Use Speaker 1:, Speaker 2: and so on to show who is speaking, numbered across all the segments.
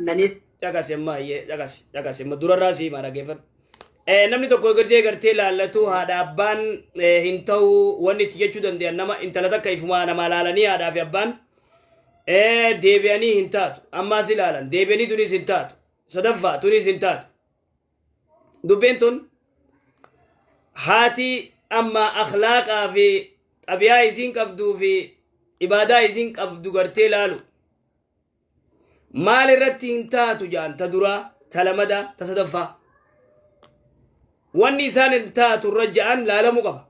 Speaker 1: kennaniif.
Speaker 2: Caqasi amma, ayyee, caqasi, caqasi amma, durarraa si himaa, dhaggeeffadhu. Namni tokko gartee laallatu haadha abbaan hin ta'u wanni itti jechuu danda'an, nama intala takka ifumaa namaa laalanii haadhaa fi abbaan deebi'anii hin taatu, ammaas ilaalan deebi'anii tunis hin taatu, sadaffaa tunis hin taatu. Dubbiin tun haati amma akhlaaqaa fi xabiyaa isiin qabduu fi ibaadaa isiin qabdu gartee laalu. Maal irratti hin taatu jaan? Ta duraa, ta lamadaa, ta sadaffaa, wanni isaan hin taatu irra ja'an laalamuu qaba.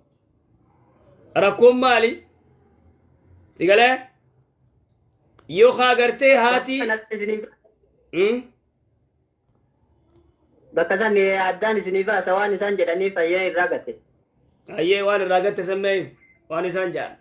Speaker 2: Rakkoon maali sigalee yookaa gartee haati
Speaker 1: Bakka san addaan isinii baasa, waan isaan jedhanii fayyee irraa gate.
Speaker 2: Hayyee, waan irraa gatte sammee, waan isaan ja'an.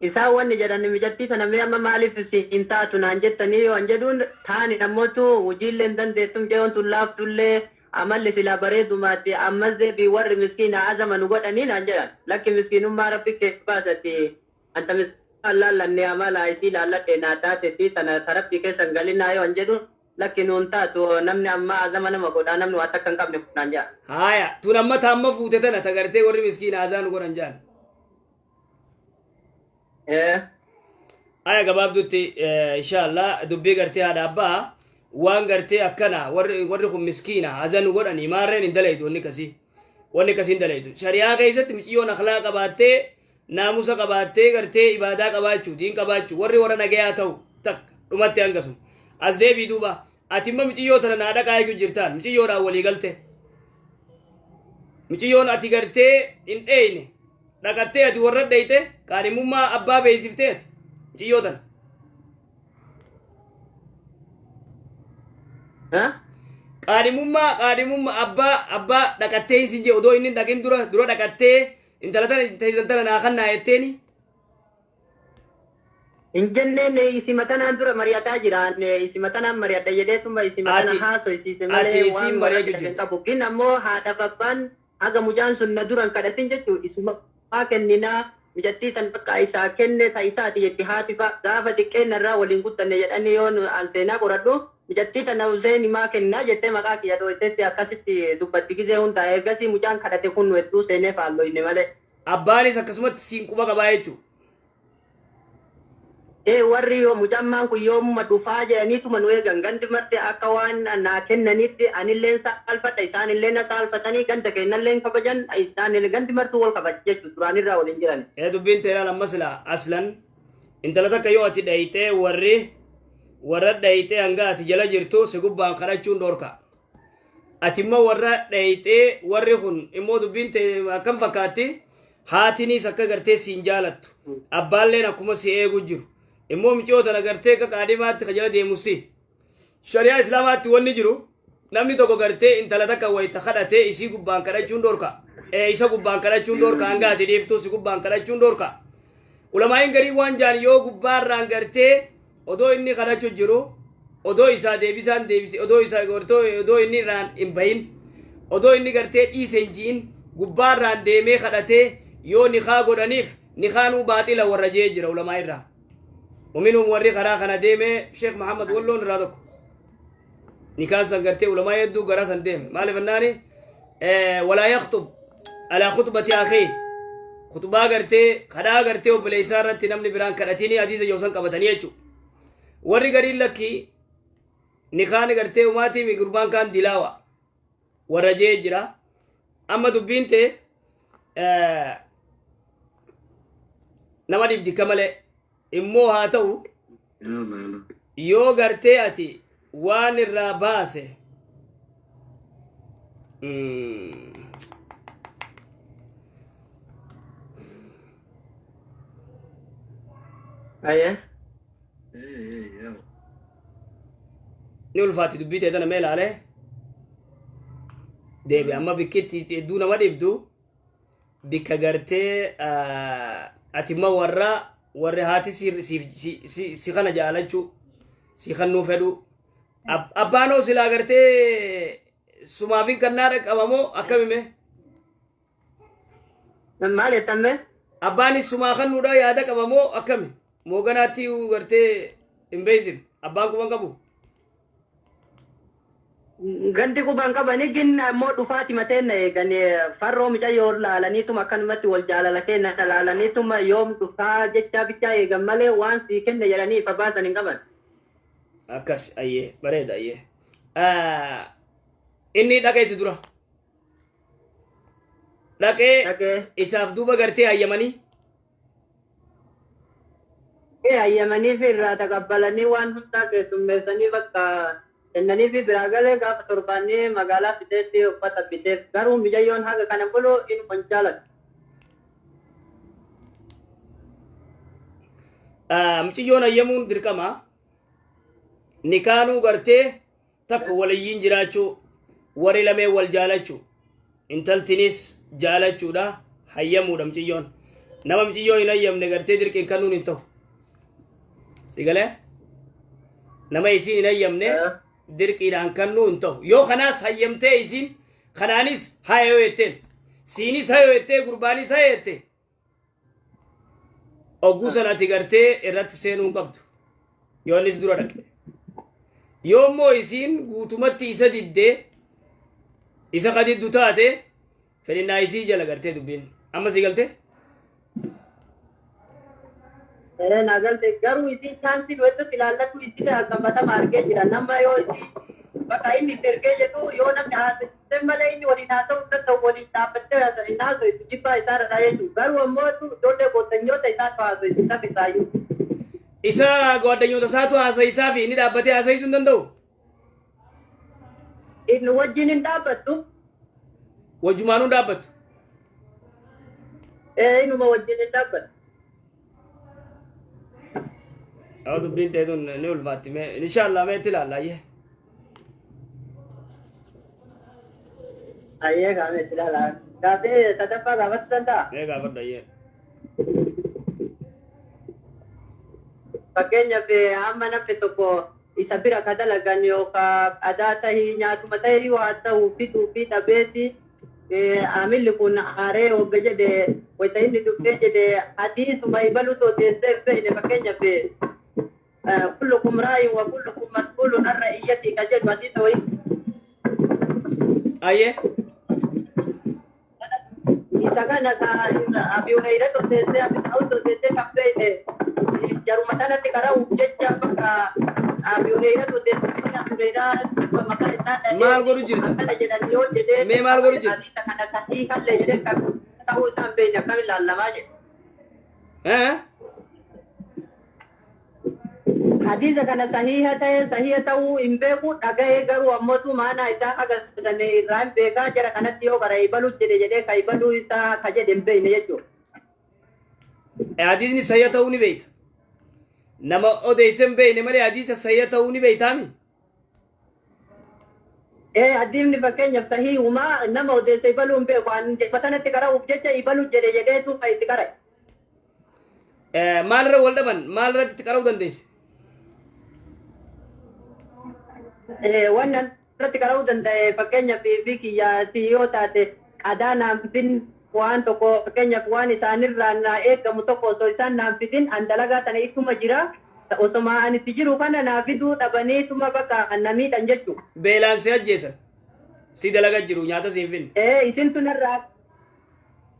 Speaker 1: Isaan wanni jedhan, mijattii sana mee amma maaliif si hin taatu naan jettanii yoo an jedhuun, taani nammootu hojiillee hin dandeettum jeewoon tun laaftullee amalli silaa bareedumaatti, ammas deebii warri miskiina azama nu godhanii naan jedhan. Lakki, miskiinummaa rabbi kee baasati, anta miskiinummaa laallanne, amala isii laalladhe naa taatetti tana tarabbii keessan galinaa yoo an jedhuun, lakki, nuun taatu, namni amma azama nama godhaa, namni waa takka hin qabne naan jedha.
Speaker 2: Haaya, tun amma taamma fuute tana ta gartee warri miskiina azaa nu godhan jaan. Aya, gabaabdutti, inshallah, dubbii gartee haadha abbaa waan gartee akkana warri kun miskiina azaa nu godhanii maarreen hin dalaydu, wanni akkasii hin dalaydu. Shari'aa keessatti miciyyoon akhlaa qabaattee, naamusa qabaattee, gartee ibaadaa qabaachuu, diin qabaachuu, warri warra nagayaa ta'u takka dhumatti hangasum as deebii. Duuba ati imma miciyyoo tana naa dhaqaa eegu jirtaan, miciyyoodhaan walii galte, miciyyoon ati gartee hin dheeyne dhaqattee, ati warra dheeyte, qaadhimummaa abbaa beeksiftee ati miciyyoo tana. Qaadhimummaa abbaa dhaqattee hin sin jee, odoo inni hin dhaqin dura dhaqattee intala tana teessan tana naa kannaa jetteeni.
Speaker 1: Hin jenneen, isima tanaan dura mari'ataa jira. Isima tanaan mari'adha jedheetuma isima tana haasofsiise
Speaker 2: ati
Speaker 1: malee
Speaker 2: isiin
Speaker 1: waan
Speaker 2: mari'achuu
Speaker 1: warra
Speaker 2: jirti.
Speaker 1: qabu. Gin ammoo haadhaaf abbaan haga mucaan sun na duran kadhatin jechuu isuma kenninaa, mijattii san bakka isaa kenne ta isaati jetti haati fa, gaafa xiqqeenna irraa waliin guddanne jedhanii. Yoo nu an seenaa qoradhu, mijattii tana Hussein maa kennaa jettee maqaa kiyya dhooytetti akkasitti dubbatti gizee hundaa. Ergasii mucaan kadhate kun nu hedduu seenee faalloyne malee.
Speaker 2: Abbaanis akkasumatti siin quba qabaa jechuudha.
Speaker 1: Ee, warri yoo mucammaan kun yoomuma dhufaa jedhaniituma nu eegan, gandi marti akka waan naa kennanitti anilleen saalfadha, isaanillee na saalfatanii, ganda keenyallee kabajan, isaan gandi martuu wal kabaja jechuudha, duraanirraa waliin jiran.
Speaker 2: Ee, dubbiin ta'e ilaal, amma silaa aslan intala takka yoo ati dhayxee, warri warra dhayxee hanga ati jala jirtu si gubbaan kadhachuun dhorka. Ati immoo warra dhayxee, warri kun immoo dubbiin ta'e akkam fakkaatti? Haatinis akka gartee siin jaalattu, abbaalleen akkuma si eegu jiru, immoo miciyoo tana gartee akka qaadimaatti ka jala deemu si. Shari'aa islaamaatti wanni jiru, namni tokko gartee intala takka wayita kadhatee isii gubbaan kadhachuun dhorka. Isa gubbaan kadhachuun dhorka, hanga ati dhiiftuu si gubbaan kadhachuun dhorka. Ulamaa'iin garii waan jaan, yoo gubbaarraan gartee odoo inni kadhachuu jiru, odoo isaa deebisaan deebise, odoo isaa odoo inni irraan hin bahin, odoo inni gartee dhiise hin ji'in, gubbaarraan deemee kadhatee yoo nikaa godhaniif, nikaanuu baaxila warra jee jira ulamaa irraa. Uminuum warri karaa kana deeme Sheekh Muhammad Walloon irraa tokko. Nikaan san gartee ulamaa hedduu gara san deeme. Maaliif jennaani, walaa yakxub alaa khutbati akhii, khutbaa gartee kadhaa gartee obboleessaa irratti namni biraan kadhatinii hadiisa yoo san qabatanii jechuudha. Warri gariin lakkii, nikaan gartee umaatii gurbaan kaan dilaawa warra jee jira. Amma dubbiin ta'e nama dhibdika malee immoo haa ta'u, yoo gartee ati waan irraa baase
Speaker 1: Ayyee.
Speaker 2: Ni ulfaatti dubbii ta'e tana mee ilaalee deebi. Amma bikkitti hedduu nama dhibdu, bikka gartee ati immoo warra warri haati si kana jaalachuu si kannuu fedhu, abbaanoo silaa gartee sumaafin kannaa dhaqqabamoo akkamime?
Speaker 1: Maal jettamme?
Speaker 2: Abbaanis sumaa kannuudha yaada qabamoo akkami? Mooganaatti gartee hin beeksifne. Abbaan quban qabu.
Speaker 1: Gandi quban qabani gin ammoo dhufaati mateen eegan farroo micayyoo laalaniituma akkanumatti wal jaalala kenna laalaniituma yoom dhufaa jechaa bichaa eegan malee waan sii kenne jedhanii ifa baasan hin qaban.
Speaker 2: Akkas, ayyee, bareeda, ayyee. Inni dhaqee si dura. Dhaqee
Speaker 1: Dhaqee.
Speaker 2: Isaaf duuba gartee hayyamanii.
Speaker 1: Ee, hayyamanii fi irraa taqabbalanii waan hundaa keessummeessanii bakka kennanii fi biraa galee gaafa torbaanii magaalaa fiteetti uffata biteef, garuu micayyoon haga kana bulu inuma hin jaalatu.
Speaker 2: Miciyyoon hayyamuun dirqama. Nikaanuu gartee takka waliyyiin jiraachuu, warri lameen wal jaalachuu, intaltinis jaalachuudha, hayyamuudha miciyyoon. Nama miciyyoo hin hayyamne gartee dirqiin kennuun hin ta'u. Si galee? Nama isiin hin hayyamne dirqiidhaan kennuu hin ta'u. Yoo kanaas hayyamtee isiin kanaanis haya yoo jetteen, siinis haya yoo jettee, gurbaanis haya jette, ogguu sana ati gartee irratti seenuu hin qabdu. Yoo innis dura dhaqe. Yoo immoo isiin guutumatti isa diddee isa ka diddu taate, fedhinnaa isii jala gartee dubbiin. Amma si galtee?
Speaker 1: Ee, naa galte, garuu isiin chaansii hedduutti ilaallatu isii qabatama argee jira. Nama yoo isii bakka inni itti ergee jedhu yoo namni haasa'e malee inni waliin haasa'uu hin danda'u, waliin dhaabbattee hin haasa'u, jibbaa isaa irraa jechuudha. Garuu ammoo ijoollee goottanyoota isaatu haasa'u isa isaayyuu.
Speaker 2: Isa gwaaddanyoota isaatu haasa'isaa fi inni dhaabbatee haasa'isuu hin danda'u.
Speaker 1: Inni wajjin hin dhaabbattu.
Speaker 2: Wajjumaanuu dhaabbattu.
Speaker 1: Ee, inuma wajjin hin dhaabbattu.
Speaker 2: Haa, dubbiin ta'e tun ni ulfaatti mee inshallah mee itti ilaalla, ayyee.
Speaker 1: Ayyee, kaamee itti ilaala. Gaaffii sadaffaa gaafachuu danda'a?
Speaker 2: Mee gaafadhu, ayyee.
Speaker 1: Fakkeenyaaf amma namni tokko isa bira ka dalagan yookaan adaa tahii nyaatuma tahii waa ta'u fiduu fi dhabeeti amilli kun aaree hogga jedhe, wayita inni dhuftee jedhe hadiisuma ibalutu odeessee hin beekne, fakkeenyaaf "Kullukum raayin wa kullukum mas'uulun an ra'iyyatii" ka jedhu hadiisa wayii.
Speaker 2: Ayyee.
Speaker 1: Isa kana ka Abi Hurayra odeessee, Abi Daawud odeessee kan beekne jaruma sanatti qara'uuf jecha bakka Abi Hurayra odeessee, Abi Hurayra maqaa isaa dhahee
Speaker 2: Maal godhu jirta?
Speaker 1: Akkana jedhan yoo jedhee
Speaker 2: Mee maal godhu jirta?
Speaker 1: Hadiisa kana sahii kallee jedhee kan ta'uu isaa hin beekne akkamiin laallamaa jedhe.
Speaker 2: Eh?
Speaker 1: Hadiisa kana sahiha ta'e sahiha ta'uu hin beeku, dhaga'ee, garuu ammoo maanaa isaa agarsiisanii irraa hin beekaa, jara kanatti yoo gara ibaluu jedhe jedhee ka ibaluu isaa ka jedhe hin beekne jechuudha.
Speaker 2: Hadiisni sayya ta'uu ni beeyta. Nama odeesse hin beekne malee hadiisa sayya ta'uu ni beeytaami.
Speaker 1: Ee, hadiisni fakkeenyaaf sahihumaa nama odeesse ibaluu hin beeku. Ani sanatti qara'uuf jecha ibaluu jedhe jedheetu itti qara'e.
Speaker 2: Maalirra wal dhaban? Maalirratti itti qara'uu dandeesse?
Speaker 1: Wannan irratti qara'uu danda'e, fakkeenyaaf fi kiyyaasi yoo taate qadaa naan fidin, waan tokko fakkeenyaaf waan isaanirraa naa eegamu tokko osoo isaan naan fidin an dalagaa tana ittuma jira, osoma ani itti jiru kana naa fiduu dhabaniituma bakka na miidhan jechuudha.
Speaker 2: Beelaan si ajjeesan. Si dalaga jiru nyaata si hin finne.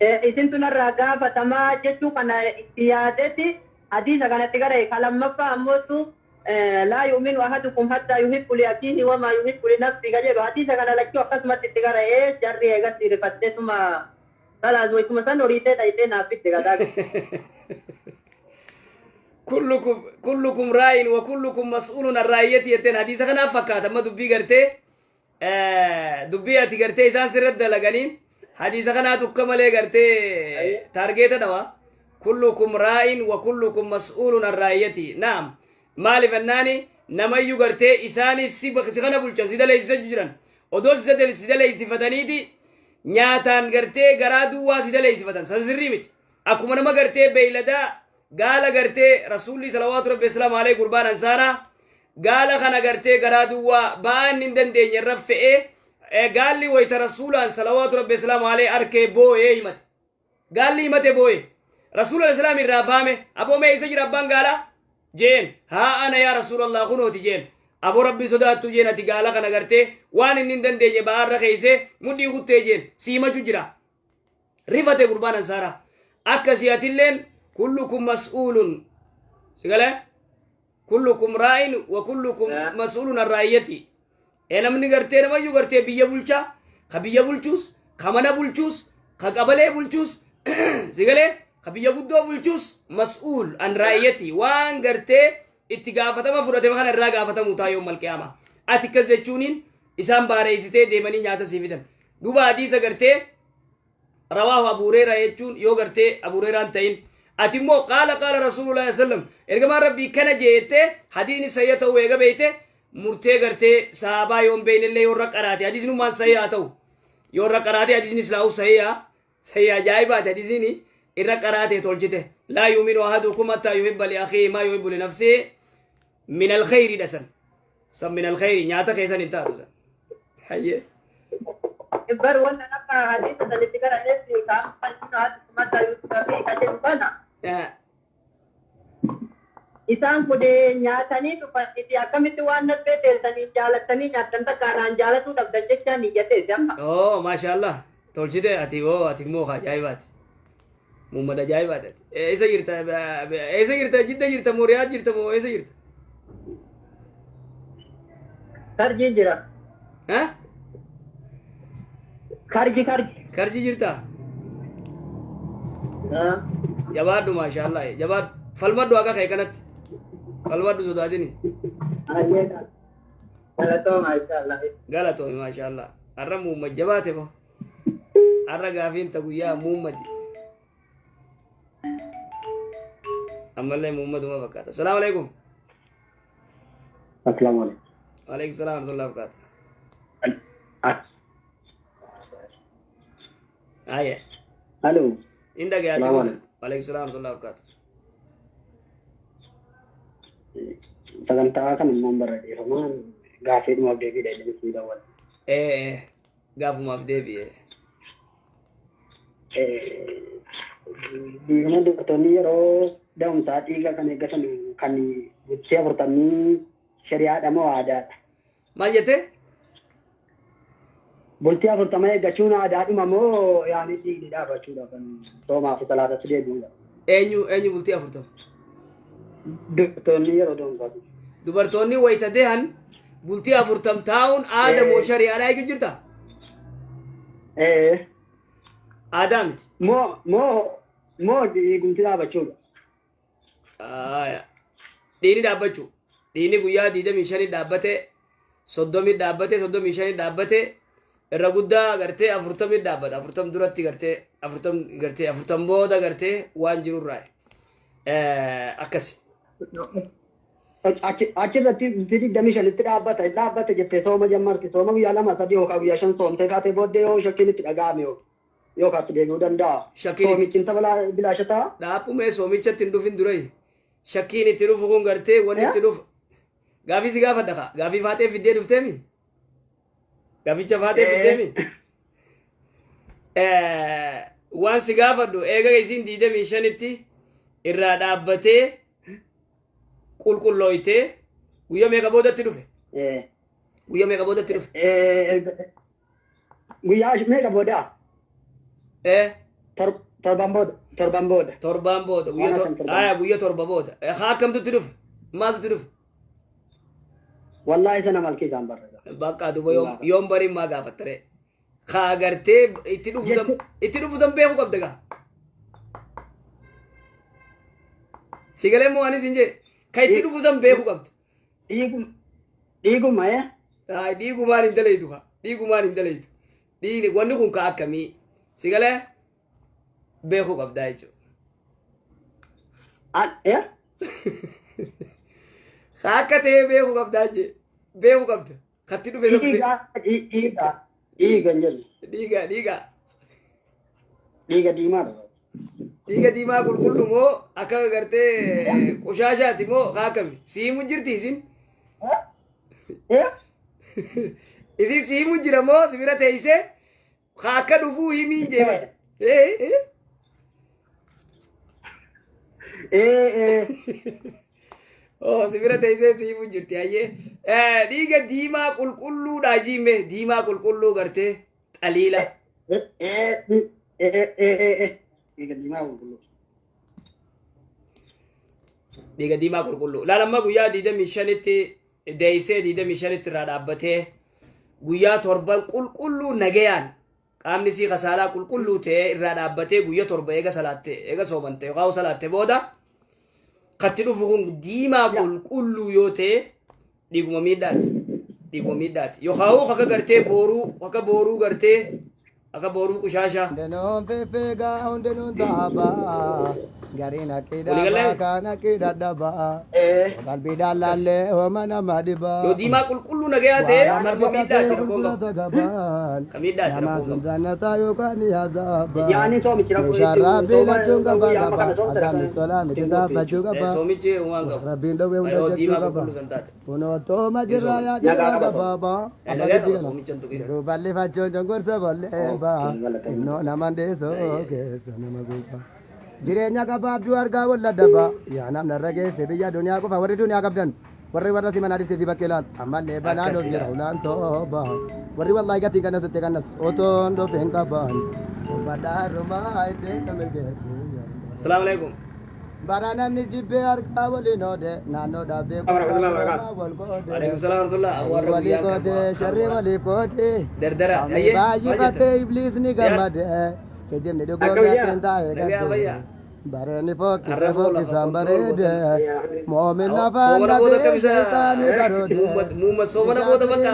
Speaker 1: Ee, isintu narraa gaafatamaa jechuu kana itti yaadeeti hadiisa kanatti gara ka lammaffaa ammootu "Laa yu'minu ahadukum hattaa yuhibbu li akiihi wamaa yuhibbu li nafsihi" ka jedhu hadiisa kana lachuu akkasumatti itti qara'ee jarri eegas rifatteetuma kalaas wayituma san horiitee dhayitee naaf fidde gadaa.
Speaker 2: Kullukum raayin wa kullukum mas'uulun an raa'iyyati jetteen hadiisa kanaaf fakkaata. Amma dubbii gartee dubbii ati gartee isaan sirratti dalaganiin hadiisa kanaatu akka malee gartee taargeeta dhawa. Kullukum raa'in wa kullukum mas'uulun an raa'iyyati. Naam, maaliif ennaani namayyuu gartee isaanis si kana bulchan si daleessisa jiran, odoo si daleessifataniiti nyaataan gartee garaa duwwaa si daleessifatan san sirrii miti. Akkuma nama gartee beeyladaa gaala gartee Rasuulli salawaatu rabbi islaam alee gurbaan ansaaraa gaala kana gartee garaa duwwaa ba'aa inni hin dandeenye irra fe'ee, gaalli wayita Rasuulaan salawaatu rabbi islaam alee arkee boo'ee himate. Gaalli himate boo'e. Rasuula islaam irraa faame, aboo mee isa jira abbaan gaalaa? Jeen haa ana yaa Rasuulallah kunooti jeen. Aboo Rabbi sodaattu jeen ati gaala kana gartee waan inni hin dandeenye ba'aarra keeysee mudhii kuttee jeen si himachuu jira. Rifate gurbaan ansaaraa. Akkasii atilleen kullukum mas'uulun si galee kullukum raa'in wa kullukum mas'uulun an raa'iyyati. Ee namni gartee namayyuu gartee biyya bulchaa ka biyya bulchuus ka mana bulchuus ka qabalee bulchuus si galee ka biyya guddoo bulchuus mas'uul an raa'iyyati waan gartee itti gaafatama fudhate kana irraa gaafatamu taa yoom malqiyaama. Ati akkas jechuuniin isaan baareessitee deemanii nyaata sii fidan. Duuba hadiisa gartee rawaahu Abu Hureyraa jechuun yoo gartee Abu Hureyraan ta'in ati immoo qaala qaala Rasuulullaahi sallam ergamaan Rabbii kana jeettee hadiisni sayya ta'uu eega beeyte murtee gartee sahaabaa yoon beeynellee yoo irra qaraate hadiisnummaan sayya haa ta'u yoo irra qaraate hadiisni islaa'uu sayya sayya ajaa'ibaati hadiisni irra qaraate tolchite laa yuuminu ahadukum hattaa yuhibba li akhiihi maa yuhibbu li nafsihi min alkhayri dha san san min alkhayri nyaata keessan hin taatu san hayyee.
Speaker 1: Bar wanta akka hadiisa sanitti garaneef kaa'amuu fi kan jedhu kana isaan kun nyaatanii dhufaniiti akkamitti waan nabbee teessanii jaalattanii nyaattan takka anaan jaalatuu dhabdan jechaan niyyatee amma.
Speaker 2: Oo maashaallah tolchite ati oo ati immoo ka ajaa'ibaati. Muhammad ajaa'ibaati ati. Eessa jirta eessa jirta Jidda jirta moo Riyaad jirta moo eessa jirta?
Speaker 1: Karjii jira.
Speaker 2: Ha?
Speaker 1: Karji karji.
Speaker 2: Karjii jirta? Jabaadhu maashaallah jabaadhu falmadhu akka kee kanatti falmadhu sodaatini.
Speaker 1: Galatoo maashaallah.
Speaker 2: Galatoomi maashaallah. Har'a Muhammad jabaate moo? Har'a gaafiin ta guyyaa Muhammadi. Ammallee Muhammaduma fakkaata. Salaamu alaikum.
Speaker 3: Assalaamu alaikum.
Speaker 2: Waalaikum salaam warahmatullahi wabarakatuh. Aya.
Speaker 3: Alo.
Speaker 2: In dhagayaa
Speaker 3: Salaamu alaikum.
Speaker 2: Waalaikum salaam warahmatullahi wabarakatuh.
Speaker 3: Sagantaa kan immoo barreeffamaan gaafii dhumaaf deebiidha inni isin daawwatu.
Speaker 2: Ee gaafumaaf deebi'e.
Speaker 3: Dhiifama dubartoonni yeroo da'umsaa dhiiga kan eeggatan kan bultii 40 shari'aadha moo aadaadha?
Speaker 2: Maal jettee?
Speaker 3: Bultii 40 eeggachuun aadaadhuma moo yaani dhiigni dhaabachuudha kan soomaa fi salaatatti deebi'uudha?
Speaker 2: Eenyu eenyu bultii 40?
Speaker 3: Dubartoonni yeroo da'umsaa.
Speaker 2: Dubartoonni wayita dehan bultii 40 taa'uun aada moo shari'aadhaa eegu jirta?
Speaker 3: Ee.
Speaker 2: Aadaa miti.
Speaker 3: Moo moo moo dhiigumti dhaabachuudha?
Speaker 2: Aya. Dhiigni dhaabbachuu. Dhiigni guyyaa 25 dhaabbate, 30 dhaabbate, 35 dhaabbate, irra guddaa gartee 40 dhaabbata. 40 duratti gartee 40 gartee 40 booda gartee waan jirurraa. Akkasi.
Speaker 3: Achirratti bultii 25tti dhaabbata dhaabbate jettee sooma jammarti sooma guyyaa 2 3 yookaan guyyaa 5 soomtee kaatee booddee yoo shakkiin itti dhaga'ame yookaan itti deebi'uu danda'a.
Speaker 2: Shakkiin itti-
Speaker 3: Soomichi inta bilaasha ta'a.
Speaker 2: Dhaaphumee soomichatti hin dhufin durai. Shakkiin itti dhufu kun gartee wanni itti dhufu. Gaafii si gaafadha kaa. Gaafii faatee fiddee dhufteemi. Gaaficha faatee fiddeemi. Waan si gaafadhu eega isiin 25tti irraa dhaabbatee qulqullooytee guyyaa meeqa boodatti dhufe? Guyyaa meeqa boodatti dhufe?
Speaker 3: Guyyaa meeqa booda? Torban booda. Torban booda.
Speaker 2: Torbaan booda. Guyyaa
Speaker 3: Waan hasan torbaan.
Speaker 2: Aya guyyaa 7 booda. Haa akkamtutti dhufe? Maaltutti dhufe?
Speaker 3: Wallaahi sana malkii isaan barreessa.
Speaker 2: Bakka duuba yoom bariin maa gaafattare? Kaa gartee itti dhufu san itti dhufu san beekuu qabda gaa. Si galee moo anis hin jee? Ka itti dhufu san beekuu qabda.
Speaker 3: Dhiiguma. Dhiiguma ee.
Speaker 2: Ay, dhiigumaan hin dalaytu kaa. Dhiigumaan hin dalaytu. Dhiigni wanni kun ka akkamii? Si galee beekuu qabdaa jechuudha.
Speaker 3: An ee.
Speaker 2: Ka akka ta'ee beekuu qabdaa jee. Beekuu qabda. Katti dhufe san
Speaker 3: Dhiiga dhiiga dhiiga hin jennu.
Speaker 2: Dhiiga dhiiga.
Speaker 3: Dhiiga diimaadha.
Speaker 2: Dhiiga diimaa qulqullu moo akka gartee qushaashaati moo kaa akkami? Siimu jirti isin?
Speaker 3: Ee.
Speaker 2: Isin siimu jira moo si bira teessee kaa akka dhufuu himiin jeema. Ee ee.
Speaker 3: Ee ee.
Speaker 2: Oh, si bira teessee siifu jirti hayyee. Dhiiga diimaa qulqulluudha jiime, diimaa qulqulluu gartee xaliila.
Speaker 3: Dhiiga diimaa qulqulluu.
Speaker 2: Dhiiga diimaa qulqulluu. Laalamma guyyaa 25tti deeysee, 25tti irraa dhaabbatee guyyaa 7 qulqulluu nagayaan qaamni sii kasaalaa qulqulluu ta'ee irraa dhaabbatee, guyyaa 7 eega salaatte, eega soomante yookaan salaatte booda katti dhufu kun diimaa qulqulluu yoo ta'e dhiiguma miidhaati. Dhiiguma miidhaati. Yookaan akka gartee booruu, akka booruu gartee akka booruu qushaashaa.
Speaker 4: Hundinuun fiffiigaa, hundinuun taabaa, gariin
Speaker 2: Waliigalee?
Speaker 4: aqidhabaa, kaan aqidhadhabaa, qalbiidhaan laallee hooma nama dhibaa.
Speaker 2: Yoo diimaa qulqulluu nagayaa ta'e
Speaker 4: Waa
Speaker 2: kanuma miidhaati, rakkoon qabu.
Speaker 4: gurgurata gabaan
Speaker 2: Ka miidhaati
Speaker 4: nama
Speaker 2: rakkoon
Speaker 4: sun
Speaker 2: qabu.
Speaker 4: jannataa yookaan ni azaabaa.
Speaker 3: Yaani soomichi rakkoo
Speaker 4: Meeshaan rabbii lachuun
Speaker 3: sooma
Speaker 4: gabaa
Speaker 3: guyyaa amma
Speaker 4: gabaa
Speaker 3: kana soomte
Speaker 4: azaabni tolaa miti taaffachuu qabaa.
Speaker 2: Soomichi waan qabu.
Speaker 4: Rabbiin dhowwee hunda
Speaker 2: Yoo
Speaker 4: jechuu
Speaker 2: diimaa
Speaker 4: qaba.
Speaker 2: qulqulluu san taate.
Speaker 4: Kunoo tooma jirra
Speaker 3: Nagaa
Speaker 4: yaadira
Speaker 3: qaba.
Speaker 4: gabaabaa.
Speaker 2: Nagaa qaba, soomicha hin tuqin.
Speaker 4: Yeroo bal'ifachuun cunqursa balleebaa. Innoo nama deessoo keessa nama guutaa. Jireenya gabaabduu argaa walla dabaa. Yaa namna irra geesse biyya duniyaa qofa, warri duniyaa qabdan. Warri warra siman aditti si bakkee laal. Ammallee banaan of jira ulaan tooba. Warri wallaahi gatiin kanas itti kanas otoon dhufeen qaban. Uffadhaa itti milkeessu.
Speaker 2: Asalaamu alaikum.
Speaker 4: Bara namni jibbee harkaa waliin oode naannoo dhaabbee wal qoode.
Speaker 2: Alaikum salaam warahmatullah. Warra
Speaker 4: Walii
Speaker 2: guyyaa
Speaker 4: qoode, sharri walii qoode.
Speaker 2: Dardara.
Speaker 4: Qaamni
Speaker 2: Hayyee. Maal
Speaker 4: baay'ifatee
Speaker 2: jetta?
Speaker 4: ibliis ni gammade. Kijibni dhugoo
Speaker 3: Akka biyyaa?
Speaker 4: gaaffin taa'ee
Speaker 2: Nagaa
Speaker 4: gadde.
Speaker 2: fayyaa.
Speaker 4: Bareedni fokkise
Speaker 2: Arraboo lafa
Speaker 4: fokkisaan
Speaker 2: control
Speaker 4: bareede.
Speaker 2: gootan.
Speaker 4: Moomin afaan
Speaker 2: Soomana booda
Speaker 4: dhabee
Speaker 2: akkam isa
Speaker 4: sheexaanii baroode.
Speaker 2: muumma soomana booda bakka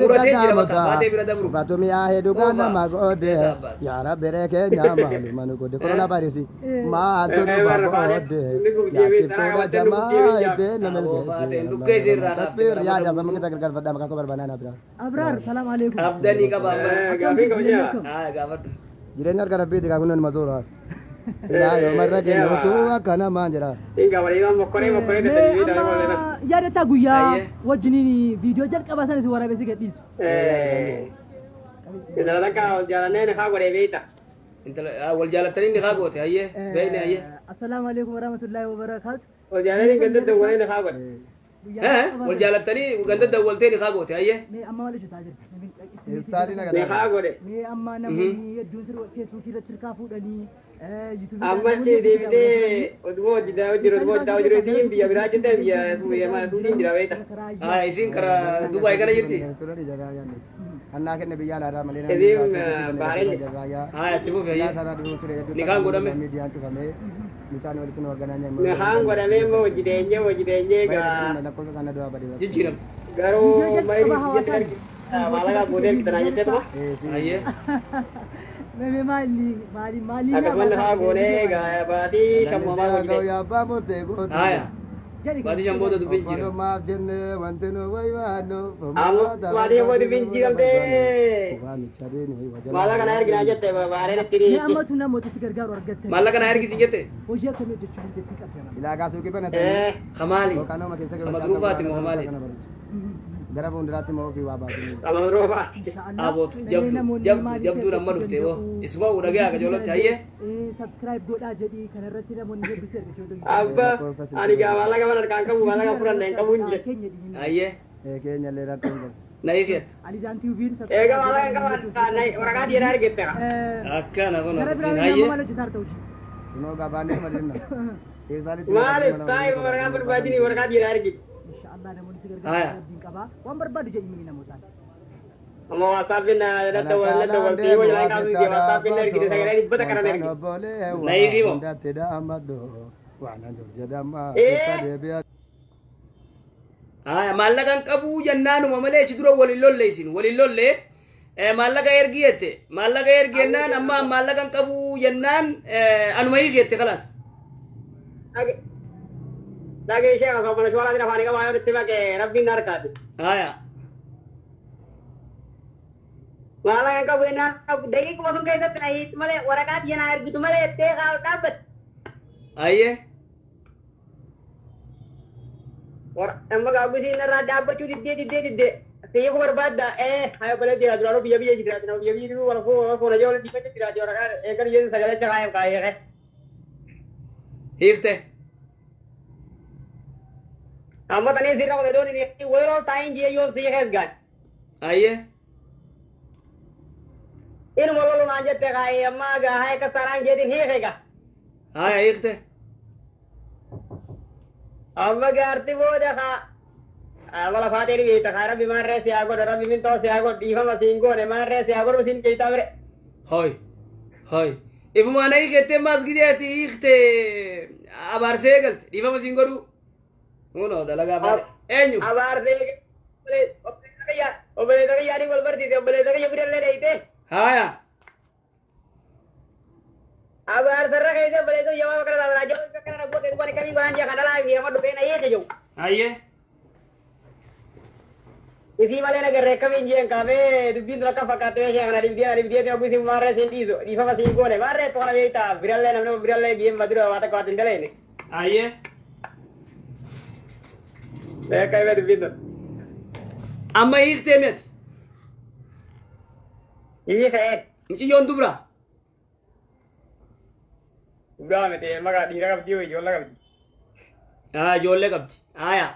Speaker 2: muratee jira, bakka baatee bira dabru.
Speaker 4: Uffatu mi'aahee dhugaa
Speaker 2: Oofa.
Speaker 4: nama goode.
Speaker 2: Eetaa abbaati.
Speaker 4: Yaa Rabbi keenya maaluma nu godhe, korona vaayirasii maaltu nu baboode. Yaa ciftuudha jamaa iddeen nama
Speaker 2: Aboo baateen dhukkee isiirraa kaafte
Speaker 4: Takbiir yaa
Speaker 2: ramada
Speaker 4: jabba
Speaker 2: guutuu.
Speaker 4: mukita gargaarfadhaa maqaa koo barbaanaa bira.
Speaker 5: Abraar, salaam alaikum.
Speaker 2: Qabdanii qaba amma.
Speaker 3: Gaafii qaba jira.
Speaker 2: Haa, gaafadhu.
Speaker 4: Jireenya harka rabbiiti kaa kunuun masuura. Silaa yoomarra kennuutu akka namaan jira.
Speaker 3: Inga walii mokkoree mokkoree
Speaker 5: Mee
Speaker 3: dadhabbii
Speaker 5: amma yaadataa guyyaa
Speaker 2: Ayyee.
Speaker 5: wajjiniin viidiyoo jalqabaa sanis waraabessi gadhiisu.
Speaker 3: Intala takka wal jaalannee haa godhee beeyta.
Speaker 2: Intala wal jaalattanii ni haa goote, hayyee beeyne, hayyee.
Speaker 5: Assalaamu alaikum warahmatullahi wabarakaatu.
Speaker 3: Wal jaalannee ganda dawwalee haa godhe.
Speaker 5: Guyyaa jalqabaa
Speaker 2: Wal jaalattanii ganda dawwaltee ni haa goote, hayyee.
Speaker 5: Mee amma maal hojjetaa jirti?
Speaker 4: Istaaliin
Speaker 3: Ni
Speaker 4: agarra.
Speaker 3: haa godhe.
Speaker 5: Mee amma namoonni hedduun sirba feesbuukii irratti sirkaa fuudhanii yuutuubii
Speaker 3: Amma achi deebitee oduu hojjetaa jiru, oduu hojjetaa jiru, isiin biyya biraa jirte, biyya Suudiin jira beeyta.
Speaker 2: Haa, isiin karaa Dubaay kana jirti.
Speaker 4: Annaa kenne biyya alaadhaa malee.
Speaker 3: Isiin baareen.
Speaker 2: Haa, itti fufi, hayyee. Nikaan godhame.
Speaker 4: Miidiyaan cufamee mucaan walitti nu arganaa
Speaker 3: Ni haan godhamee immoo hojii deenyee hojii deenyee gaa
Speaker 4: lakkoofsa kana du'aa badee.
Speaker 2: Jijjiiramte.
Speaker 3: Garuu mayrii biyyatti maallaqa guutee argitanaa jetteetuma.
Speaker 2: Hayyee.
Speaker 5: Mee maali maali maali?
Speaker 3: Akkasumas haa goonee gaa baatii shammamaa hojii deenye.
Speaker 4: Abbaa murtee gootu.
Speaker 2: Haaya. Baatii 5 booda dubbiin jijjiiramte.
Speaker 4: Obbolummaaf jennee wanti nu waywaannu.
Speaker 3: Amma baatii immoo dubbiin jijjiiramtee maallaqa na erginaa jette baareen itti
Speaker 5: Mee ammatu namoota si gargaaru argattan.
Speaker 2: Maallaqa na ergisiin jette.
Speaker 5: Hojii akkamii hojjechuu dandeettii qabda?
Speaker 4: Ilaagaa suuqii banatanii.
Speaker 2: Kamaali.
Speaker 4: Yookaan keessa
Speaker 2: Masruufaati moo kamaali?
Speaker 4: Gara fuulduraatti immoo ofii waa baasanii.
Speaker 3: Qabaruufa.
Speaker 2: Aboot jabdu jabdu jabduun amma dhufte hoo. Isuma dhagee akka joolotti, hayyee.
Speaker 5: Subscribe godhaa jedhii kanarratti namoonni hedduu si argachuu danda'u.
Speaker 3: Abba ani gaa maallaqa mana harkaan qabu, maallaqa fudhanne hin qabu hin jedhe.
Speaker 5: Keenya dhihin.
Speaker 2: Hayyee.
Speaker 4: Keenya illee rakkoon qabu.
Speaker 2: Na hiikeet.
Speaker 5: Alijaan TV'n
Speaker 3: Egaa maallaqa hin qabu, waraqaa dhiiraa argatte.
Speaker 2: Akkana kun
Speaker 5: Gara biraa
Speaker 2: hayyee.
Speaker 5: nama maal hojjetaa jirta hojii?
Speaker 4: Kunoo gabaan deema deemna.
Speaker 3: Maaliif taa'ee waraqaa barbaadini, waraqaa dhiiraa argite.
Speaker 5: Inshaallah namoonni si
Speaker 2: Haya.
Speaker 5: gargaaru abdiin qabaa. Waan barbaadu jedhi mini namootaan.
Speaker 3: Amma waasaappiin na dawwaltee wajjin kaasuu jee waasaappiin argite sagalee dhibbata kanan argite.
Speaker 2: Na hiikii moo?
Speaker 3: Ee.
Speaker 2: Haya, maallaqa hin qabuu jennaanuma malee achi dura waliin lolle, isin waliin lolle, maallaqa ergi jette, maallaqa ergi jennaan amma maallaqa hin qabuu jennaan anuma hiiki jette, kalaas.
Speaker 3: Dhagee ishee osoo mana shoolaatiin afaanii qabaa yoo itti maqee rabbiin na harkaati.
Speaker 2: Haya.
Speaker 1: Maallaqa hin qabu jennaan daqiiquma sun keessatti na hiitu malee waraqaa tiyya naa ergitu malee jettee dhaabbatte.
Speaker 2: Hayyee.
Speaker 1: Amma gaaffisin irraa dhaabbachuu diddee diddee diddee. Siyyuu barbaadda hayo balee jira duraanuu biyya biyya jiraati nama biyya biyya jiru wal fuuna wal fuuna yoo dhiifachuu jiraati waraqaa eegan yeesu sagalee chakaayef kaayee.
Speaker 2: Hiikte.
Speaker 1: Amma tanii sirra qote doon yeroo taayin jee yoo si kees gaan.
Speaker 2: Ayyee.
Speaker 1: Inuma lolu naan jette kaayee amma gaa haa akka saraan jeetiin hiike gaa.
Speaker 2: Haya hiikte.
Speaker 1: Amma gaarti booda kaa. Amala faatee ni beekta kaa rabbi maarree si haa godhu rabbi mintoo si haa godhu dhiifama siin goone maarree si haa godhu siin jeetaa bire.
Speaker 2: Hoy. Hoy. Ifumaan hiikettee maas gidee ati hiikte abaarsee eegalte dhiifama siin godhu. Kunoo dalagaa baadhe. Eenyu?
Speaker 1: Abaarsee obboleessa kiyyaa ni wal barsiise obboleessa kiyya birallee dheeyite.
Speaker 2: Haya.
Speaker 1: Abaarsarra keessa obboleessa kiyya waan kana taasisaa jiru akka kana rakkoo ta'e waan akkamii waan jaa kana dhalaa fi nama dhufee na hiike jiru.
Speaker 2: Ayyee.
Speaker 1: Isii malee nagarree akkamiin jeen kaafee dubbiin dura akka fakkaattu ishee kana dhibdee kana dhibdee oguu isin maarree siin dhiisu dhiifama siin goone maarree tola beektaa birallee namni birallee biyyeen madura waa takka waa hin daleene.
Speaker 2: Ayyee.
Speaker 1: Beekaa himee dubbiin tun.
Speaker 2: Amma hiiktee miti.
Speaker 1: Hiikee.
Speaker 2: Mucayyoon dubra.
Speaker 1: Dhugaa miti maqaa dhiira qabdi yoo ijoollee qabdi.
Speaker 2: Ah, ijoollee qabdi. Haya.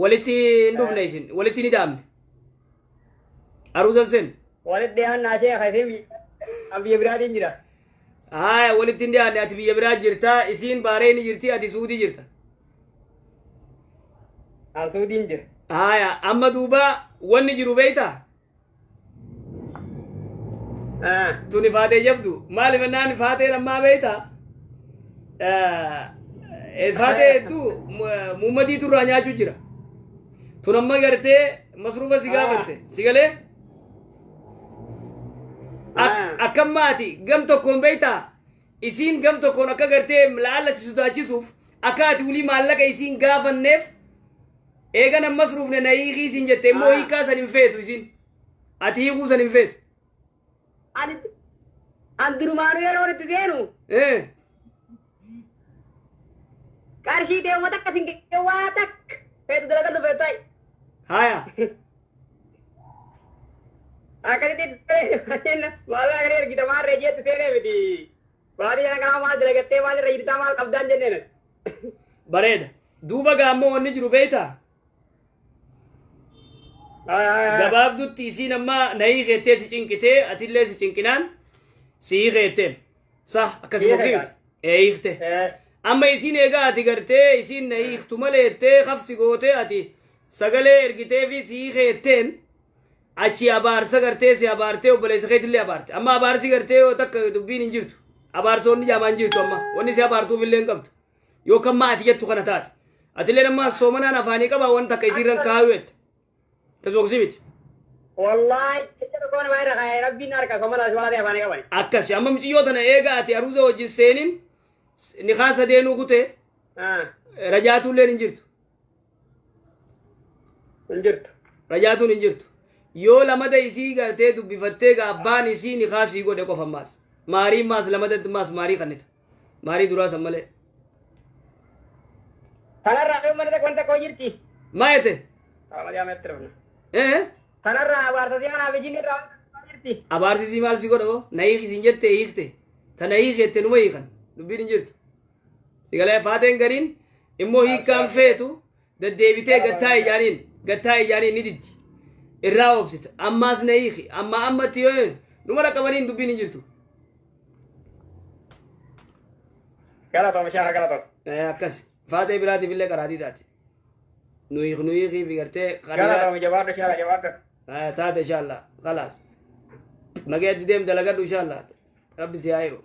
Speaker 2: Walitti hin dhufne isin. Walitti ni dhaabne. Aruusan sen.
Speaker 1: Walitti dhiyaannaa ishee isin biyya biraatiin jira.
Speaker 2: Haya walitti hin dhiyaanne ati biyya biraa jirta. Isiin Baareeni jirti ati Suudii jirta.
Speaker 1: An Suudiin jira.
Speaker 2: Haya amma duuba wanni jiru beeyta. Tuni faatee jabdu. Maaliif jennaan faateen ammaa beeyta. Faatee hedduu muummadiitu irraa nyaachuu jira. Tun amma gartee masruufa si gaafatte. Si galee? Akkam maati gam tokkoon beeyta. Isiin gam tokkoon akka gartee laalla si sodaachisuuf akka ati wulii maallaqa isiin gaafanneef eegan ammas ruufne na hiikii siin jette immoo hiikaa san hin feetu isiin. Ati hiikuu san hin feetu.
Speaker 1: Ani an durumaanuu yeroo itti seenu qarshii deemuma takka sin waa takka feetu dalagaltu feetu ta'i.
Speaker 2: Haya.
Speaker 1: Akkasitti maallaqa kana ergita maarree jeetti seenee miti. Baadiyyaa kanaa maal dalagattee maal irra jirtaa maal qabdaan jenneen.
Speaker 2: Bareeda. Duuba gaammoo wanni jiru beeytaa? Gabaabdutti isiin amma na hiikettee si cinqitee atillee si cinqinaan si hiiketteen. Sah akkasii
Speaker 1: Hiike
Speaker 2: miti. Ee hiikte. Amma isiin egaa ati gartee isiin na hiiktu malee jettee kafsi gootee ati sagalee ergitee fi si hiiketteen achi abaarsa gartee si abaartee obboleessa keetillee abaarte. Amma abaarsi gartee yoo takka dubbiin hin jirtu. Abaarsoonni jaamaan hin jirtu amma. Wanni si abaartuuf illee hin qabdu. Yookaan maa ati jettu kana taate. Atillee amma soomanaan afaanii qabaa waan takka isiirran kaayuu jette. Tasboksii miti.
Speaker 1: Wallaahi jecha tokko nama irra kaa'ee rabbiin harka somanaa si walaa afaanii qabani.
Speaker 2: Akkasi amma mucayyoo tana eega ati aruuza wajjin seenin nikaa sadeenuu kutee rajaatuulleen hin jirtu.
Speaker 1: Hin jirtu.
Speaker 2: Rajaatuun hin jirtu. Yoo lamada isii gartee dubbifattee gaa abbaan isii nikaa sii godhe qofa maas. Maarii maas lamada maas maarii kannita. Maarii duraa san malee.
Speaker 1: Kanarraa fi uummanni tokko wanta koo jirti.
Speaker 2: Maa jette?
Speaker 1: Qaama jaametti dhufna.
Speaker 2: Eh?
Speaker 1: Kanarraa abaarsa kanaaf ijin irraa wanta jirti.
Speaker 2: Abaarsisii maal si godha boo? Na hiiki siin jette hiikte. Ta na hiiki jette numa hiikan. Dubbiin hin jirtu. Sigalee faateen gariin immoo hiikkaan feetu deddeebitee gattaa ijaaniin ni diddi. Irraa oobsita. Ammaas na hiiki. Amma ammatti yoo numa dhaqqabaniin dubbiin hin jirtu.
Speaker 1: Galatooma shaara galatooma.
Speaker 2: Akkas. Faatee biraatiif illee qaraatii taate. Nu hiik nu hiikii fi gartee
Speaker 1: Galatooma jabaadhu shaara jabaadhu.
Speaker 2: Taate inshallah. Khalaas. Nagee deem dalagadhu inshallah. Rabbi si haa hiru.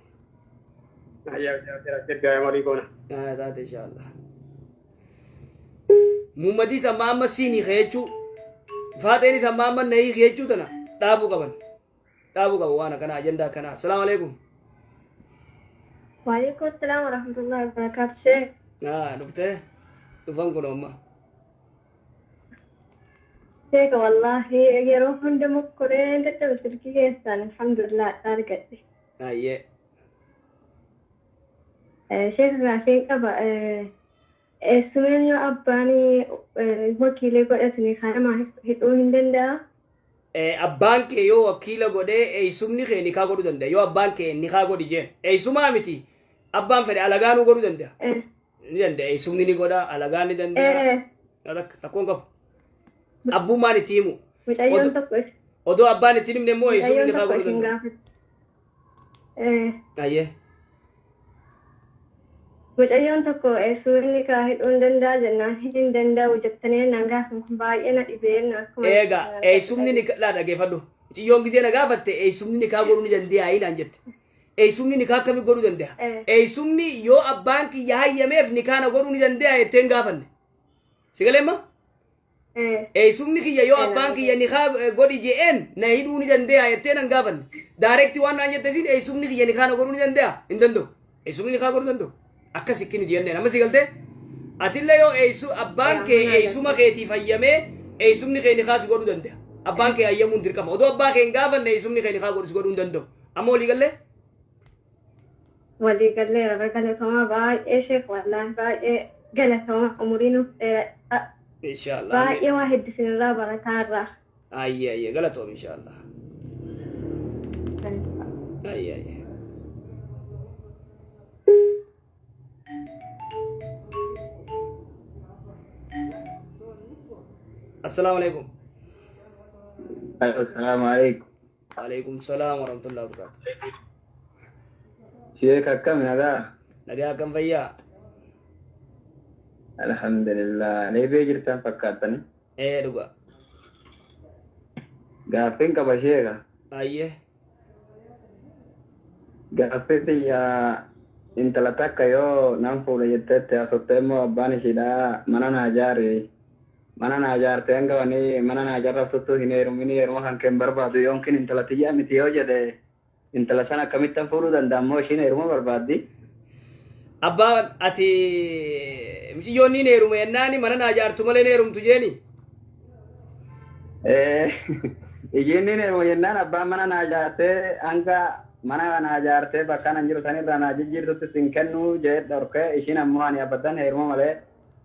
Speaker 1: Ayyaa marii goona.
Speaker 2: Taate inshallah. Muummadii sammaa amma siin hiika jechuu faaxeenis amma amma na hiiki jechuu tana dhaabuu qaban. Dhaabuu qaban waan akkanaa ajandaa akkanaa. Assalaamu alaikum.
Speaker 6: Waalaikum salam warahmatullahi wabarakatuh. Sheikh,
Speaker 2: Dhuftee dhufan kun amma.
Speaker 6: Sheikh wallahi yeroo hunda mokkoreen dadhabe silkii keessaan alhamdulillah argadhe.
Speaker 2: Ayyee.
Speaker 6: Sheikh gaafiin qaba. Eessumeen yoo abbaan wakiilee godhatanii kana hidhuu hin danda'a?
Speaker 2: Abbaan kee yoo wakiila godhee eessumni kee nikaa godhuu danda'a. Yoo abbaan kee nikaa godhi jeen. Eessumaa miti. Abbaan fedhe alagaanuu godhuu danda'a. Ni danda'a, eessumni ni godha, alagaan ni danda'a. Rakkoon qabu. Abbummaan itti himu.
Speaker 6: Mucayyoon tokko
Speaker 2: Odoo abbaan itti himne immoo eessumni
Speaker 6: mucayyoon
Speaker 2: ni kaa
Speaker 6: tokko
Speaker 2: godhuu
Speaker 6: isin
Speaker 2: danda'a.
Speaker 6: gaafate.
Speaker 2: Ayyee.
Speaker 6: Mucayyoon tokko eessumni kaa hidhuu hin danda'a jennaan hin danda'u jettanii naan gaafan kun baay'ee na dhibee akkuma.
Speaker 2: Eega eessumni ni laa, dhageeffadhu. Mucayyoon gisee na gaafatte, eessumni ni kaa godhuu ni danda'a naan jette. Eessumni nikaa akkamii godhuu danda'a? Eessumni yoo abbaan kiyya hayyameef nikaa na godhuu ni danda'a jettee hin gaafanne. Si galee ma? Eessumni kiyya yoo abbaan kiyya nikaa godhi je'een na hidhuu ni danda'a jettee nan gaafanne. Direct waan naan jette siin, eessumni kiyya nikaa na godhuu ni danda'a? Hin danda'u. Eessumni nikaa godhuu danda'u. Akkas ikki nuti jenneen. Amma si galtee? Atillee yoo eessu abbaan kee eessuma keetiif hayyamee, eessumni kee nikaa si godhuu danda'a. Abbaan kee hayyamuun dirqama. Odoo abbaa kee hin gaafanne eessumni kee nikaa godhu si godhuu hin danda'u. Amma walii gallee?
Speaker 6: Walii galleera, galatoomaa baay'ee sheek, wallaahi baay'ee galatoomaa, umurii nuuf dheeradha.
Speaker 2: Inshaallah.
Speaker 6: Baay'ee waa hedduu isinirraa barataa irraa.
Speaker 2: Ayyee, ayyee, galatoom, inshaallah. Ayyee, ayyee. Assalaamu alaikum.
Speaker 7: Assalamu alaikum.
Speaker 2: Alaikum salaam warahmatullahi wabarakatuh.
Speaker 7: Sheek, akkami, nagaa?
Speaker 2: Nagaa, akkam, fayyaa?
Speaker 7: Alhamdulillah. Leebee jirtan fakkaattani.
Speaker 2: Ee, dhuga.
Speaker 7: Gaaffiin qaba, sheeka.
Speaker 2: Ayyee.
Speaker 7: Gaaffii tiyya, intala takka yoo nan fuudha jetteetti haasofte immoo abbaan ishiidhaa mana naa jaari. Mana naa jaarte hanga wani mana naa jaarraftutti hin heerumini, heeruma kan kee hin barbaadu yookiin intala tiyyaa miti yoo jedhe, intala sana akkamittan fuudhuu danda'a? Immoo ishiin heeruma barbaaddi.
Speaker 2: Abbaan ati mucayyoon ni heerume jennaani mana naa jaartu malee hin heerumtu jeeni.
Speaker 7: Ishiin ni heeruma jennaan abbaan mana naa jaartee hanga mana naa jaartee bakka nan jiru sanirraa naa jijjiirtutti sin kennuu jedhee dhorkee, ishiin ammoo ani abbadan heeruma malee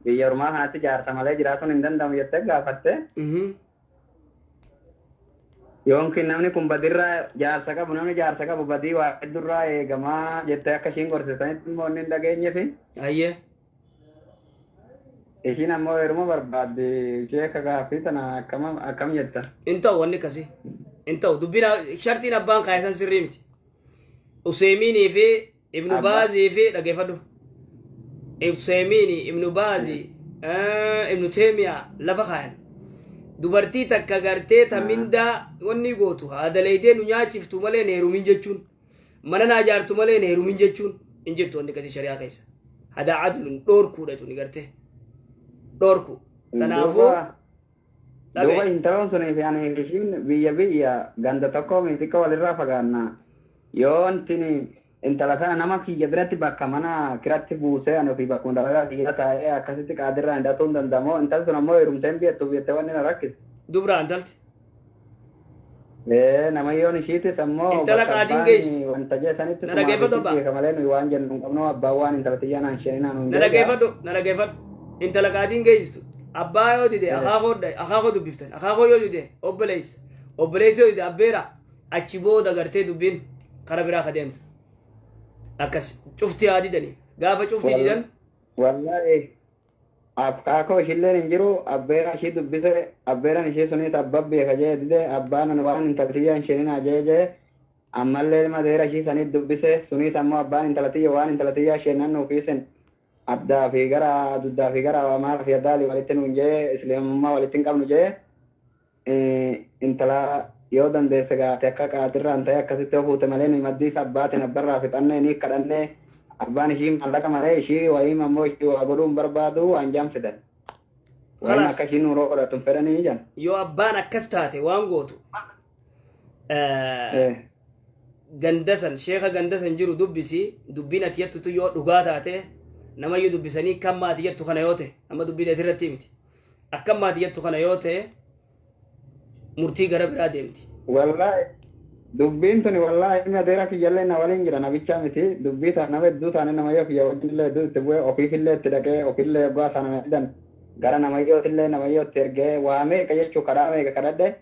Speaker 7: biyya ormaa kanatti jaarsa malee jiraatuun hin danda'amu jettee gaafatte. Yookiin namni kun badirraa jaarsa qabu, namni jaarsa qabu badii waa hedduurraa eegamaa jettee akka ishiin gorsisanitti immoo inni hin dhageenyefi.
Speaker 2: Ayyee.
Speaker 7: Ishiin ammoo heeruma barbaaddi. Ishee akka gaaffii tana akkam akkam jetta?
Speaker 2: Hin ta'u wanni akkasii. Hin ta'u, dubbiin shartiin abbaan kaayasan sirrii miti. Useemiinii fi Ibnu Baazii fi, dhageeffadhu. Useemiini, Ibnu Baazii, Ibnu Teemiyaa lafa kaayan. Dubartii takka gartee ta mindaa wanni gootu haa dalaydee nu nyaachiftu malee hin heerumin jechuun, mana naa jaartu malee hin heerumin jechuun hin jirtu wanni akkasii shari'aa keessa. Hadaa adlun dhoorkuudha tuni gartee. Dhoorku. Kanaafuu
Speaker 7: Duuba intaloon sunii fi ani ishiin biyya biyya ganda tokko xiqqoo walirraa fagaanna. Yoo intini intala sana nama kiyya biratti bakka mana kiratti buusee ani ofii bakkuma dalagaa kiyya taa'ee akkasitti qaadirraa hin dhatuu hin danda'amu. Intalli sun ammoo heerumtee hin beektu jettee wanni na rakkise.
Speaker 2: Dubraa intalti.
Speaker 7: Ee, namayyoon ishiitis ammoo
Speaker 2: Intala
Speaker 7: bakka
Speaker 2: qaadiin
Speaker 7: abbaan
Speaker 2: geessitu.
Speaker 7: wanta jeesanitti
Speaker 2: Na dhaggeeffadhu abbaa.
Speaker 7: beeka malee nuyi waan jennu hin qabnu, abbaan waan intala tiyyaa naan isheenii naan
Speaker 2: Na dhaggeeffadhu, na dhaggeeffadhu. Intala qaadiin geessitu. Abbaa yoo dide akaakoo, akaakoo dubbiftan. Akaakoo yoo dide obboleessa. Obboleessi yoo dide abbeera. Achi booda gartee dubbiin kara biraa ka deemtu. Akkas cufti haa didani. Gaafa cufti didan
Speaker 7: Wallaahi akaakoo ishiilleen hin jiru, abbeera ishii dubbise, abbeeraan ishii sunis abbaa beeka jee dide, abbaan waan intala tiyyaa hin isheenii naa jee jee, ammallee madeera ishii sanit dubbise, sunis ammoo abbaan intala tiyya waan intala tiyyaa isheenan nuufiisen addaa fi gara duddaa fi gara maal fi addaali walitti nuun jee, islaamummaa walitti hin qabnu jee, intala yoo dandeesse gaate akka qaadirraan ta'e akkasitti yoo fuute malee nuyi maddii isa abbaatiin abbarraa fixannee ni kadhannee, abbaan ishii maallaqa malee ishii wayii ammoo ishii waa godhuu hin barbaadu waan jaan fidan. Wayin
Speaker 2: Kalaas.
Speaker 7: akka ishiin nuroo godhatu hin fedhanii jan.
Speaker 2: Yoo abbaan akkas taate waan gootu ganda san, sheeka ganda san jiru dubbisi. Dubbiin ati jettutu yoo dhugaa taate, namayyuu dubbisanii kan maati jettu kana yoo ta'e, amma dubbiin ati irratti miti, akkam maati jettu kana yoo ta'e, murtii gara biraa deemti.
Speaker 7: Wallaahi dubbiin tuni, wallaahi ilmi adeeraa kiyyallee na waliin jira, nabichaa miti, dubbii ta'a nama hedduu taane namayyoo kiyya wajjinillee hedduu itti bu'e, ofiifillee itti dhaqee, ofillee abbaa sana na fidan gara namayyootillee namayyootti ergee waa meeqa jechuu kadhaa meeqa kadhadhe.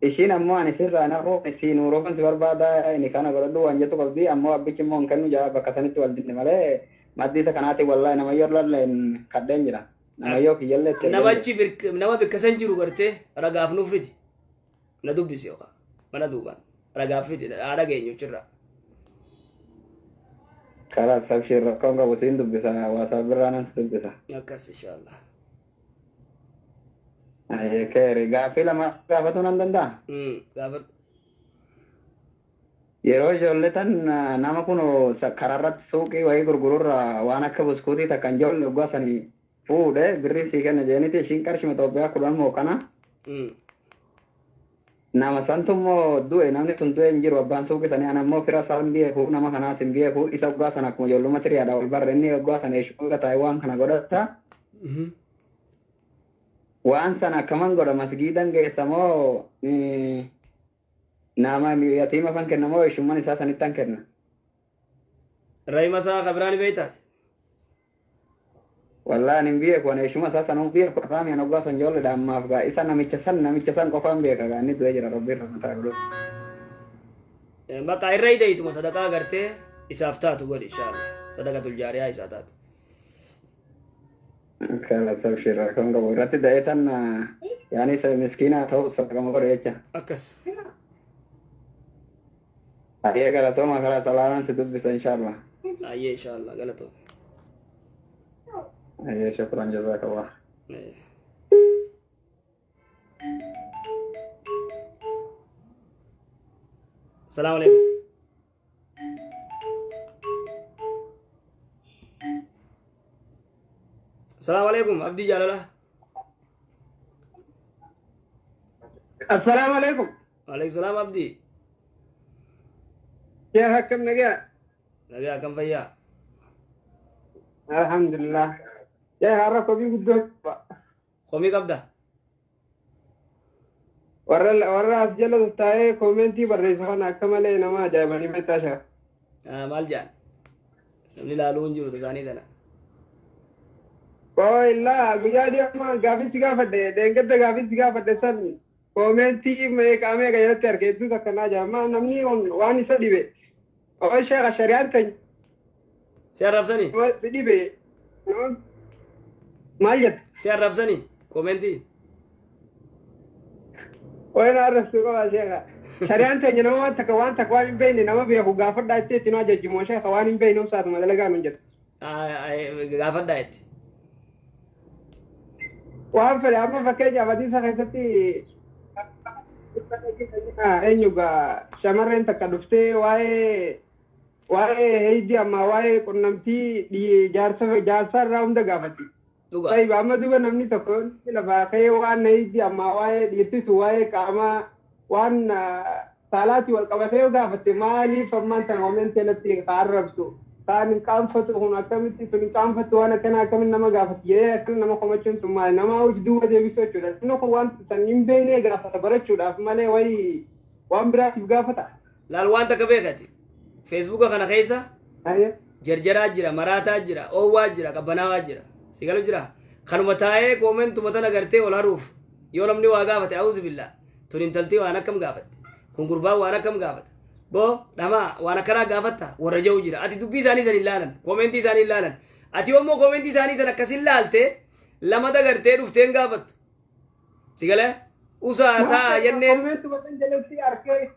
Speaker 7: Ishiin ammoo ani sirraa nafu si nuuroofan si barbaada inni kana godhadhu waan jettu qabdi, ammoo abbichi immoo hin kennu jaa, bakka sanitti wal dinne malee. Maddii isa kanaati wallaahi namayyoo lalleen kadheen jira. Namayyoo kiyyallee itti ergeen jira.
Speaker 2: Namachi nama bikka san jiru gartee ragaaf nuuf fidi. Na dubbisi yookaan mana duubaan ragaaf fidi haa dhageenyu achirraa.
Speaker 7: Karaa sabshii rakkoon qabu siin dubbisa waasaa birraa nan si dubbisa.
Speaker 2: Akkas inshaallah.
Speaker 7: Keeri gaaffii lama gaafatuu nan danda'a?
Speaker 2: Gaafadhu.
Speaker 7: Yeroo ijoollee tan nama kun karaarratti suuqii wayii gurgururra waan akka buskuutii takka ijoollee waggaa sanii fuudhee birrii sii kenna jeeniti ishiin qarshima Itoophiyaa 10 moo kana nama santu immoo du'e namni sun du'e hin jiru abbaan suuqii sanii ana immoo fira isaa hin beeku nama kanaas hin beeku isa waggaa sana akkuma ijoollumatti riyaadha wal barre inni waggaa sana eeshuuqa taa'ee waan kana godhata. Waan sana akkaman godha masgiidan geessa moo nama yatiima fan kenna moo eeshumman isaa sanittan kenna.
Speaker 2: Rahima isaa kabiraani beektaati.
Speaker 7: Wallahi hin beeku ani eeshuma isaa sanuu beeku afaan mi'aan waggaa san ijoolleedha ammaaf gaa isa namicha san qofaan beeka gaa inni du'ee jira rabbi irra mataa godhu.
Speaker 2: Bakka irra hidheetuma sadaqaa gartee isaaf taatu godhi inshaallah. Sadaqatul jaariyaa isaa taatu.
Speaker 7: Kala sabshii rakkoon qabu irratti da'ee tan yaani isa miskiinaa ta'u sadaqama godhe jecha.
Speaker 2: Akkas.
Speaker 7: Ayyee galatooma karaa salaalaan si dubbisa inshaallah.
Speaker 2: Ayyee inshaallah galatoo.
Speaker 7: Ayyee shukran jazakallah.
Speaker 2: Salaamu alaikum. Salaamu alaikum Abdii Jaalala.
Speaker 8: Assalaamu alaikum.
Speaker 2: Waalaikum salaam Abdii.
Speaker 8: Sheekh akkam nagaa?
Speaker 2: Nagaa akkam fayyaa?
Speaker 8: Alhamdulillah. Sheekh har'a komii guddoo qaba.
Speaker 2: Komii qabda?
Speaker 8: Warra as jala taa'ee koomentii barreessu kana akka malee nama ajaa'ibanii beektaa sheekh.
Speaker 2: Maal jedhan? Namni ilaaluu hin jiru isaanii tana.
Speaker 8: Illaa guyyaa dhiyoo gaaffichi gaafadhe deeggarda gaaffichi gaafadhe san koomentii meeqa meeqa jalatti arge hedduus akkanaa ajaa'iba namni waan isa dhibe. Oo sheekha shari'aan tan
Speaker 2: Si arrabsanii?
Speaker 8: si dhibe maal jette?
Speaker 2: Si arrabsanii? Koomentii?
Speaker 8: Wayin arrabsuu qaba sheekha. Shari'aan teenya nama waan takka waan takka waan hin beekne nama beeku gaafadhaa jettee itti nu ajajjimoo sheekha waan hin beekne obsaatuma dalagaa nuun jette.
Speaker 2: Gaafadhaa jetti.
Speaker 8: Waan fedhe amma fakkeenyaaf hadiisa keessatti eenyu gaa shamarreen takka dhuftee waa'ee heydii ammaa waa'ee qunnamtii jaarsa irraa hunda gaafatti.
Speaker 2: Dhugaa.
Speaker 8: Tayyib amma duuba namni tokko lafaa ka'ee waan heydii ammaa waa'ee dhiirtisu waa'ee qaamaa waan saalaatii wal qabatee yoo gaafatte maaliif ammaan tana koomeentii irratti arrabsu kaan hin qaanfatu kun akkamitti sun hin qaanfattu waan akkanaa akkamitti nama gaafatu jedhee akkana nama komachuun sun maali nama hojii duuba deebisuu jechuudha. Inni kun waan san hin beekne gaafata barachuudhaaf malee wayi waan biraatiif gaafata.
Speaker 2: Laal waan takka beekati. Feesbuuka kana keessa jarjaraa jira, maraataa jira, oowwaa jira, qabbanaawaa jira. Si galu jira. Kanuma taa'ee koomentuma tana gartee ol haruuf yoo namni waa gaafate auzu billaa tun intaltii waan akkam gaafatte kun gurbaan waan akkam gaafata boo dhamaa waan akkanaa gaafatta warra jiru jira. Ati dubbii isaanii san hin laalan koomentii isaanii hin laalan. Ati yommuu koomentii isaanii san akkasin laalte lamata gartee dhufteen gaafattu. Si galee usaa taa jenneen.
Speaker 8: Koomentuma san jalatti arkee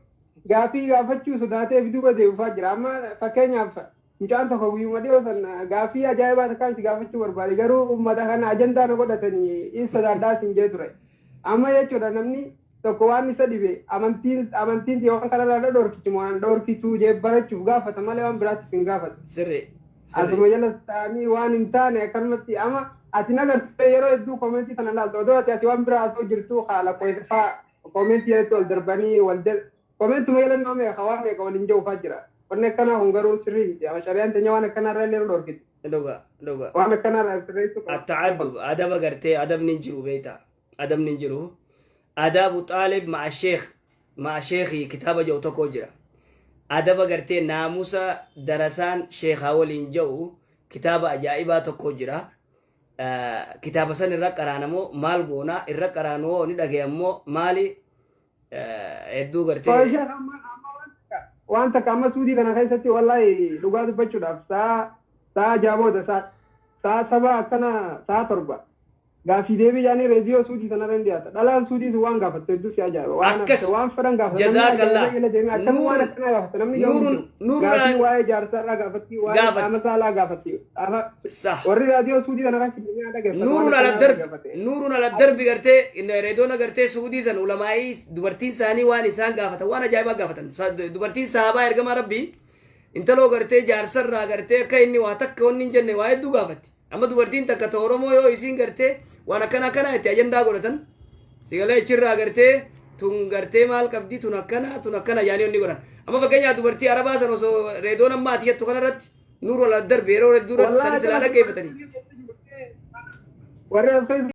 Speaker 8: gaafii gaafachuu sodaatee duuba deebifaa jira. Amma fakkeenyaaf mucaan tokko guyyuma dhiyoo san gaafii ajaa'ibaa takkaan si gaafachuu barbaade garuu uummata kana ajandaa na godhatanii in sodaadhaa sin jee ture. Amma jechuudha namni tokko waan isa dhibe amantiin waan kanarraa dhorkitu waan dhorkituu jee barachuuf gaafata malee waan biraatiif hin gaafatu.
Speaker 2: Sirri.
Speaker 8: Asuma jala ta'anii waan hin taane akkanumatti amma ati nagartee yeroo hedduu koomentii sana laaltu odoo ati waan biraa osoo jirtuu haala faa koomentii jalatti wal darbanii wal koomentuma jala nama meeqa waan meeqa waliin jiru jira. Wanni akkanaa kun garuu sirrii miti. Amma shari'aan teenya waan akkanarra illee nu dhorkiti.
Speaker 2: Dhugaa dhugaa.
Speaker 8: Waan akkanarra sirreessuu qaba.
Speaker 2: Atta'addub adaba gartee adabni hin jiru beektaa adabni hin jiru. Adaabu xaalib ma'a sheekh ma'a sheekhii kitaaba jedhu tokko jira. Adaba gartee naamusa darasaan sheekhaa waliin jedhu kitaaba ajaa'ibaa tokko jira. Kitaaba san irra qaraanamoo maal goonaa irra qaraanoo ni dhagayammoo maali hedduu gartee.
Speaker 8: Waan takka amma suudii kana keessatti wallahi dhugaa dubbachuudhaaf Sa'a 6 booda sa'a 7 akkana sa'a 7. Gaaffii deebii jaanii reediyoo suudii sanarra hin dhiyaata. Dhalaan suudii sun waan gaafattu hedduu si ajaa'iba. Waan
Speaker 2: Akkas.
Speaker 8: waan fedhan gaafata. Namni
Speaker 2: Jazaakallah.
Speaker 8: ajaa'ibee jala deemee akkam waan
Speaker 2: Nuurun
Speaker 8: akkanaa gaafata. Namni gahu hin
Speaker 2: nuurun
Speaker 8: jiru.
Speaker 2: nuurun
Speaker 8: Gaaffii
Speaker 2: ala
Speaker 8: waa'ee jaarsaarraa gaafatti, waa'ee
Speaker 2: gaafatti.
Speaker 8: qaama saalaa gaafatti.
Speaker 2: Sah.
Speaker 8: Warri raadiyoo suudii sanarra fidanii dhaggeeffatu waan
Speaker 2: Nuurun ala
Speaker 8: akkanaa
Speaker 2: darbi
Speaker 8: dhaggeeffate.
Speaker 2: nuurun ala darbi gartee reedoon gartee suudii san ulamaa'ii dubartiin isaanii waan isaan gaafatan waan ajaa'ibaa gaafatan. Dubartiin sahabaa ergamaa rabbii intaloo gartee jaarsarraa gartee akka inni waa takka wanni hin jenne waa hedduu gaafatti. Amma dubartiin takka ta Oromoo yoo isiin gartee waan akkana akkana itti ajandaa godhatan sigalee achirraa gartee tun gartee maal qabdi, tun akkana, tun akkana yaanii wanni godhan. Amma fakkeenyaaf dubartii Arabaa san osoo reedoon amma ati jettu kanarratti nuuru ala darbi yeroo hedduu irratti
Speaker 8: Wallaahi
Speaker 2: san silaa
Speaker 8: akkana
Speaker 2: dhaggeeffatanii.
Speaker 8: warri as keessa